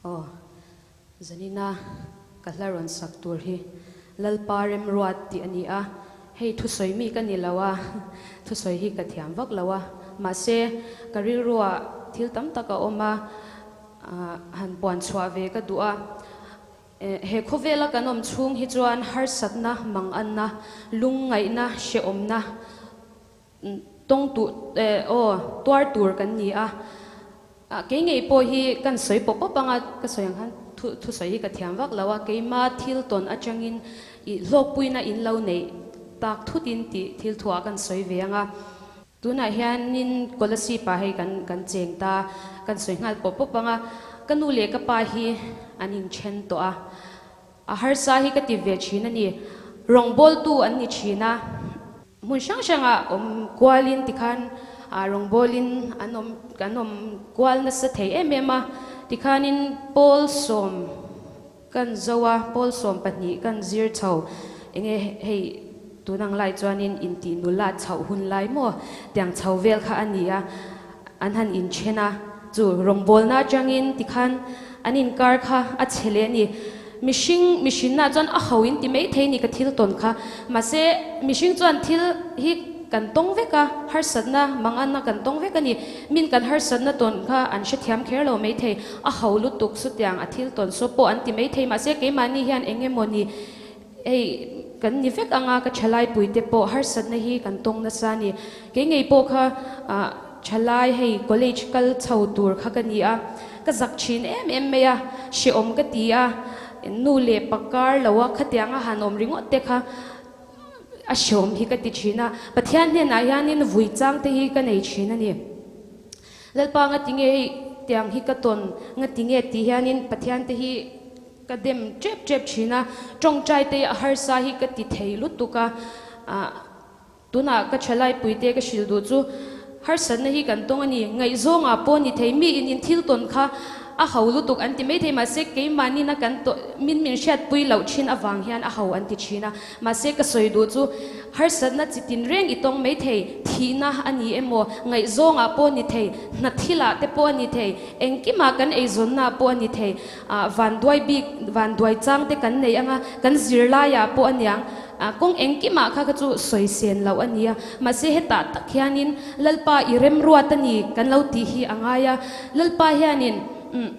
Aw, zanina ka hla rawn sak tur hi Lalpa Remruat tih a ni a, hei thusawi mi ka ni lo a, thusawi hi ka thiam vak lo a, mahse ka rilruah thil tam tak a awm a, han puan chhuah ve ka duh a. He khawvela kan awm chhung hi chuan harsatna, manganna, lungngaihna, hrehawmna, Tawng tu aw tuar tur kan ni a, kei ngei pawh hi kan sawi pawp pawp anga ka sawi ang khan thusawi hi ka thiam vak lo a, keima thil tawn atangin i hlawkpuina in lo neih tak thutin tih thil thuah kan sawi ve anga. Tunah hianin Kolasib ah hei kan kan cheng ta, kan sawi nghal pawp pawp anga, ka nu leh ka pa hi an inthen tawh a, A harsa hi ka ti ve thin a ni. Rawngbawltu an ni thin a. Hmun hrang hrangah awm kualin tikhan rawngbawlin an awm kan awm kual nasa thei em em a. Tikhanin pawl sawm kan zo a, pawl 12 kan zir chho. Enge hei tun ang lai chuanin intih nula chhoh hun lai maw tiang chho vel kha a ni a. An han inthen a, chu rawngbawlna atangin tikhan an inkar kha a chhe leh a ni. Mihring mihrinna chuan a ho in ti mai thei ni ka thil tawn kha. Mahse, mihring chuan thil hi kan tawng vek a, harsatna manganna kan tawng vek a ni. Min kan harsatna tawn kha an hrethiam kher lo mai thei. A ho lutuk chutiang a thil tawn saw pawh an ti mai thei. Mahse, keimahni hian eng emaw ni hei kan ni vek anga ka thalai puite pawh harsatna hi kan tawng nasa a ni. Kei ngei pawh kha ah thalai hei college kal chho tur kha ka ni a, ka zak thin em em mai a, hrehawm ka ti a, nu leh pa kar lo a khatianga han awm ringawt te kha a hrehawm hi ka ti thin a, Pathian hnenah hianin vui chang te hi ka nei thin a ni. Lalpa ngatinge hei tiang hi ka tawn ngatinge tih hianin Pathian te hi Ka dem tep tep thin a, tawngtai te a harsa hi ka ti thei lutuk a, ah tunah ka thalai pui te ka hrilh duh chu harsatna hi kan tawng a ni, ngaihzawng ah pawh ni thei, mi in in thil tawn kha a ho lutuk an ti mai thei, mahse keimahni na kan taw min min hriatpui loh thin avang hian a ho an ti thin a, mahse ka sawi duh chu harsatna chi tin reng i tawng mai thei, thihna a ni emaw, ngaihzawng ah pawh ni thei, hna thil ah te pawh a ni thei, engkimah kan eizawnna ah pawh a ni thei. Ah vanduai bik, vanduai chang te kan nei anga, kan zirlaiah pawh a niang, ah kawng engkimah kha kha chu sawi sen loh a nia. Mahse hetah tak hianin Lalpa i remruat a ni kan lo tih hi a ngai a. Lalpa hianin umm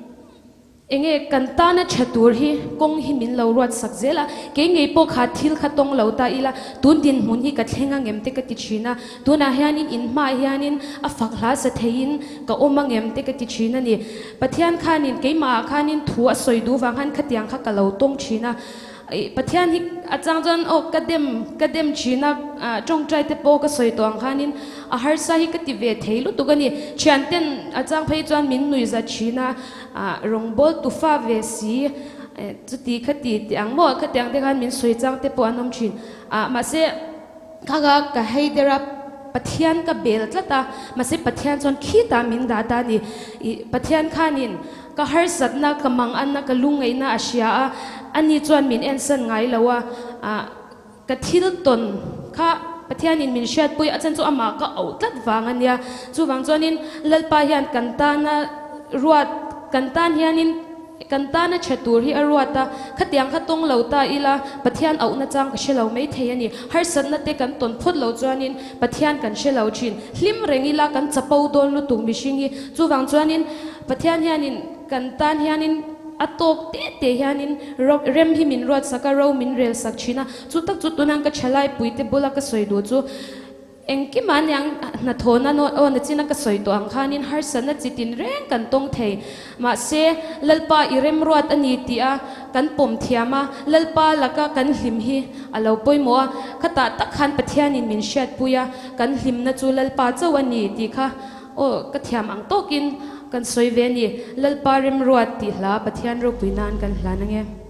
enge kan tana tha tur hi kawng hi min lo ruat sak zel a. Kei ngei pawh kha thil kha tawng lo ta ila, tun dinhmun hi ka thleng angem te ka ti thin a. Tunah hianin in hmaah hianin a fak hla sa theiin ka awm angem te ka ti thin a ni. Pathian khanin keimahah khanin thu a sawi duh vang khan khatiang kha ka lo tawng thin a. Ih Pathian hi a chang chuan aw ka dem ka dem thin a, ah tawngtai te pawh ka sawi tawh ang khanin a harsa hi ka ti ve thei lutuk a ni. Thianten a chang phei chuan min nui za thin a, ah rawngbawl tufa ve si chuti khati tih ang maw khatiang te khan min sawi chang te pawh an awm thin. Ah mahse. Ka ka ka hei der a, Pathian ka bel tlat a, mahse Pathian chuan khitah min dah ta a ni. Ih Pathian khanin ka harsatna, ka manganna, ka lungngaihna a hria a, ani chuan min ensan ngai lo a, ah ka thil tawn kha Pathianin min hriatpui a chan chu amah ka auh tlat vang a nia. Chuvang chuanin Lalpa hian kan tana ruat, kan tan hianin, Kan tana tha tur hi a ruat a, khatiang kha tawng lo ta ila Pathian auhna chang ka hre lo mai thei a ni. Harsatna te kan tawn phawt lo chuanin Pathian kan hre lo thin. Hlim reng ila kan chapo dawn lutuk mihring hi. Chuvang chuanin Pathian hianin kan tan hianin a tawk te te hianin rem hi min ruat sak a, ro min rel sak thin a. Chu tak chu tunang ka thalai puite bula ka sawi duh chu. Engkim a niang hnathawhna aw na china ka sawi tawh ang khanin harsatna chi tin reng kan tawng thei. Mahse, Lalpa i remruat a ni tih a kan pawm thiam a, Lalpa laka kan hlim hi a lo pawimawh a, khatah tak khan Pathianin min hriatpui a, kan hlimna chu Lalpa chauh a ni tih kha aw ka thiam ang tawkin kan sawi ve a ni. Lalpa remruat tih hla Pathian ropui nan kan hlan ange.